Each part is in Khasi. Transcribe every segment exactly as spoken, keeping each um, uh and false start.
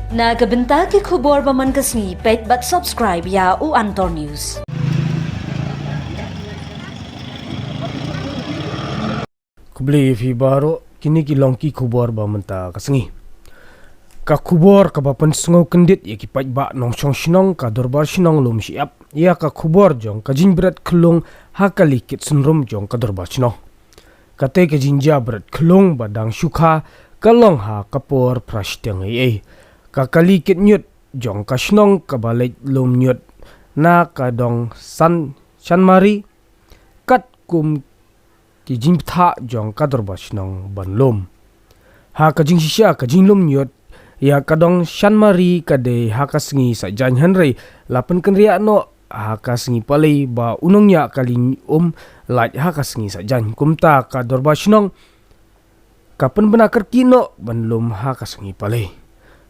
Na ka bynta ki khubor ba man ka sngi, peit bad subscribe ïa u Antor News. Khublei ïa phi baroh, kine ki long ki khubor ba mynta ka sngi. Ka khubor kaba pynsngew kyndit ïa ki paidbah nongshong shnong, ka Dorbar Shnong Lumshyiap ïa ka khubor jong ka jingbret khyllung ha kali kit synrum jong ka Dorbar Shnong. Katei ka jingjia bret khyllung ba dang shu kha ka long ha ka por phra shiteng eiei. Ka kali kit ñiut jong ka shnong kaba leit lum ñiut na ka dong San Chanmari, katkum ki jingbthah jong ka Dorbar Shnong ban lum. Ha ka jingshisha ka jinglum ñiut ïa ka dong Chanmari ka dei ha ka sngi Saitjaiñ, hynrei la pynkynriah noh ha ka sngi Palei ba u nongñiah kali um lait ha ka sngi Saitjaiñ. Kumta ka Dorbar Shnong ka pynbna kyrkieh noh ban lum ha ka sngi Palei.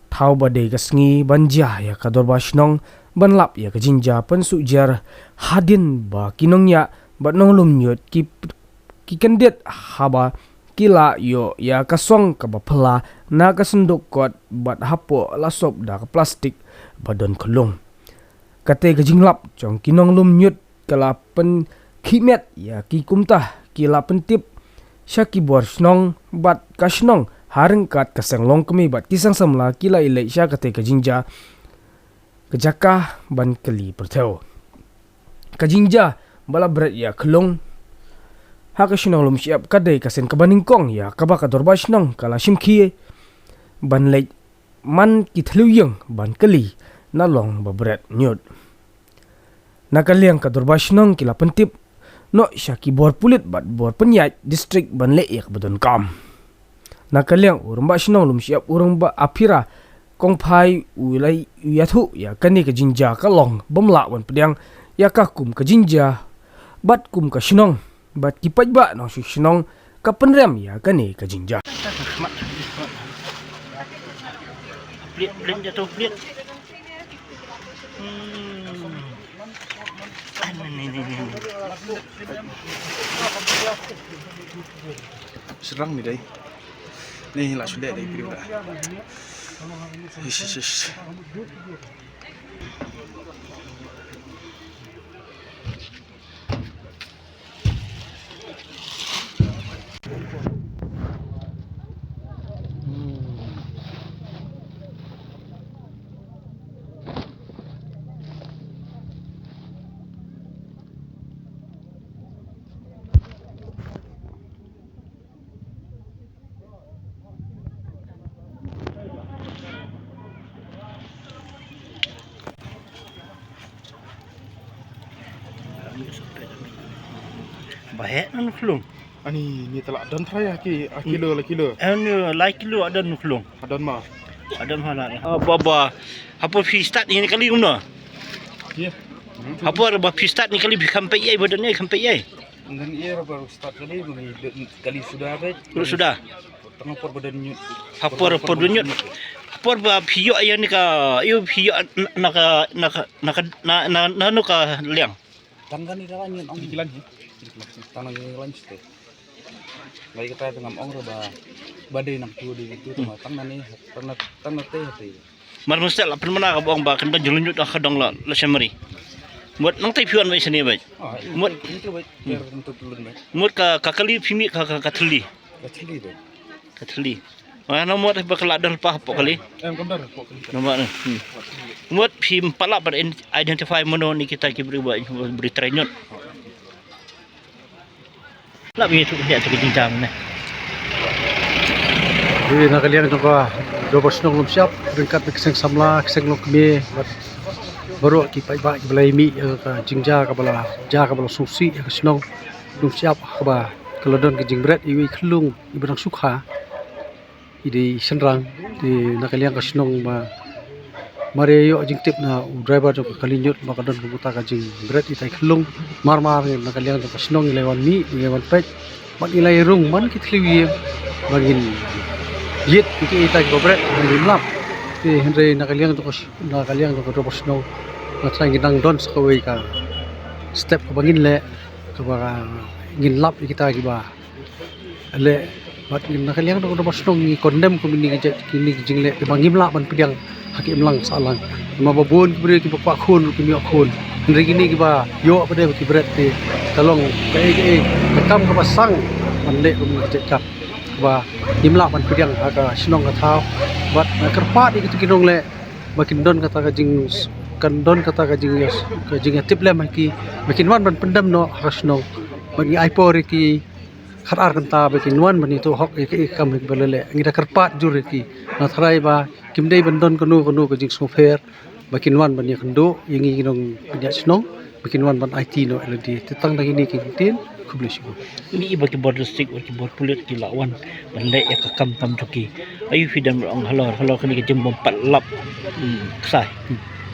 Thaw ba dei ka sngi ban jia ïa ka Dorbar Shnong ban lap ïa ka jingjia pynsuh jer, hadien ba ki nongñiah bad nonglum ñiut ki, ki kyndit haba ki la ïoh ïa ka song kaba phylla na ka synduk kot bad hapoh la sop da ka plastik ba don khyllung. Katei ka jinglap jong ki nonglum ñiut ka la pynkhihmet ïa ki, kumta ki la pyntip sha ki bor shnong bad ka shnong, ha ryngkat ka seng longkmie bad ki seng samla ki la ïaleit sha katei ka jingjia, ka jaka ban kylli pyrthew. Ka jingjia ba la bret ïa khyllung ha ka shnong Lumshyiap ka dei ka sien kaba nyngkong ïa kaba ka Dorbar Shnong ka la shimkhia ban leit man ki thliew ïing ban kylli na long ba bret ñiut. Na ka liang ka Dorbar Shnong ki la pyntip noh sha ki bor pulit bad bor pynïaid district ban leh ïa kaba donkam. Na ka liang u Rangbah Shnong Lumshyiap, u Rangbah Aphira Kongphai, u la ïathuh ïa kane ka jingjia ka long bym lah ban pdiang ïa ka kum ka jingjia bad kum ka shnong bad ki paidbah nongshong shnong ka pynrem ïa kane ka jingjia. Plit, plit jatuh, plit. Hmm. Ah, ni, ni, ni, ni. Serang ni dai. Ni lah sudah dai, piliu dah. Ish, ish, ish. Ba heh na u khlung. Ani, ni tala don trai ha ki, ha kilo la kilo. Ani, lai kilo hadon u khlung. Hadon ma. Hadon ma la. Ah, ba, ba. Hapoh phi start ïa kane ka kali kumno? Ïa. Hapoh ba phi start ïa kane ka kali phi kham peit ïa, ba don ïa kham peit ïa. Ngan ïa ba start kali, ba ngi kali suda ba. Kali suda. Tang por ba don ñiut. Ha por, por ba don ñiut. Ha por ba phi ïoh ïa kane ka, ïoh phi ïoh na, na ka, na ka, na ka, na, na, na, na ka liang. Tang kane ka liang ong. Kilan hi. Tang kane ka liang state. Lai kata tang ngam ong re ba, ba dei nangtu dei tu, tang, tang na ne, tang na, tang na te te. Mar mesti la pynmana ka ba ong ba kan don jinglyngñut ka dong la, la Chanmari. Mut nangta phi wan ba shane ba. Ah, mut. Itu ba, biar tentu tulun ba. Mut ka, ka kali phi mih ka, ka, ka thylli. Ka thylli ba. Ka thylli. Mano mut ba ka la don pa hapoh kali. Em, kam don hapoh kali. Nampak ni. Hmm. Mut phi ym pat lah ban identify mano na kita ki briew ba, briew trai ñiut. Lah bagi tu dia tu ka jingjia ne. Ïa na ka liang jong ka Dorbar Shnong Lumshyiap, ryngkat bad ki seng samla, ki seng longkmie, bad baroh ki paidbah kiba la ïa mih ïa ka jingjia kaba la jia, kaba la sngewsih ïa ka shnong Lumshyiap, kaba ka la don ka jingbret ïa i khyllung iba dang shu kha. I dei shynrang, te na ka liang ka shnong ba mar ïa ïoh jingtip na u driver jong ka kali ñiut ba ka don kumta ka jingbret itai khyllung, mar mar na ka liang jong ka shnong i la wan mih, i la wan peit, bad i la rung man ki thliew ïing ba ngin ïit ïa ki itai kiba bret ba ngin lap. Te hynrei na ka liang jong ka sh-, na ka liang jong ka Dorbar Shnong, nga tharai ngi dang don sa kawei ka step kaba ngin leh, kaba ngin lap ïa kita kiba leh Bad na ka liang jong ka shnong ngi condemn kum kine ki jait, kine ki jingleh kiba ngim lah ban pdiang ha ka imlang sahlang. Namar ba bun ki briew kiba kwah khun ruh kim ïoh khun. Hynrei kine kiba ïoh pat de ba ki bret te, ka long kaei kaei ka kam kaba sang ban leh kum kine ki jait kam ba ngim lah ban pdiang ha ka shnong ka thaw. Bad nga kyrpad ïa kito ki nongleh ba kin don kata ka jing, kan don kata ka jing, ka jingïatiplem ha ki, ba kin wan ban pyndem noh ha ka shnong. Bad ngi ai por ïa ki khat ar kynta ba kin wan ban ïathuh hok ïa ka, ïa ka kam ba la leh. Ngi da kyrpad jur ïa ki, nga tharai ba kim dei ban don kano kano ka jingsngewpher, ba kin wan ban ïakynduh ïa ngi ki nongpynïaid shnong, ba kin wan ban aiti noh ïa lade. Te tang da kine ki ktien, khublei shibun. Ngi ba ki bor district bad ki bor pulit ki la wan ban leh ïa ka kam tam jong ki. Aïu phi dang ong halor, halor kane ka jingbym pat lap, hmm, ksai.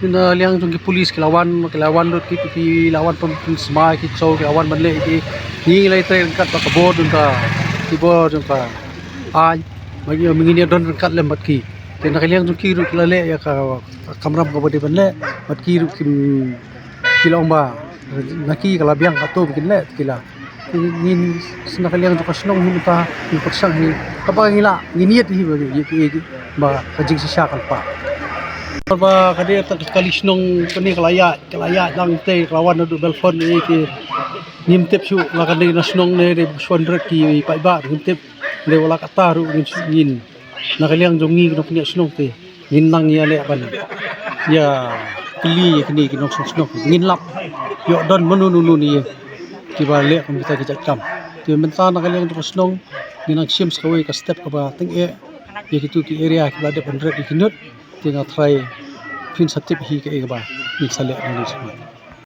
Te na liang jong ki police ki la wan, ki la wan lut ki, ki la wan pyn, pynsmai ki ksew, ki la wan ban leh ki. Ngi ngi la ïatrei ryngkat bad ka bor jong ka, ki bor jong ka aiñ. Ba ngi, ngi ïadon ryngkat lem bad ki. Te na ka liang jong ki ruh ki la leh ïa ka kamram kaba dei ban leh bad ki ruh kim, ki la ong ba na ki ka la biang katto ba kin leh, ki la. Ngin, na ka liang jong ka shnong hi mynta ngin pyrshang hi kaba ngi lah, ngin ïit hi ba, ba ka jingshisha kan pah. Ba ka dei ta ka kali shnong kane ka la ïaid, ka la ïaid lang te ka la wan naduh Belfon, eh, te ngim tip shuh la ka dei na shnong ne dei ba shu wan rit ki paidbah, ngim tip. Dei wala kata ruh ngin, ngin na ka liang jong ngi ki nongpynïaid shnong te ngin nang ïaleh ban ïa kylli ïa kine ki nongshnong shnong, ngin lap ïoh don mano mano ne kiba leh kum kita ki jait kam. Te mynta na ka liang jong ka shnong ngin nang shim sa kawei ka step kaba tyngeh ïa kito ki area kiba dep ban ret ïa ki nud. Te nga tharai phin sa tip hi kaei kaba ngin sa leh nangne shakhmat.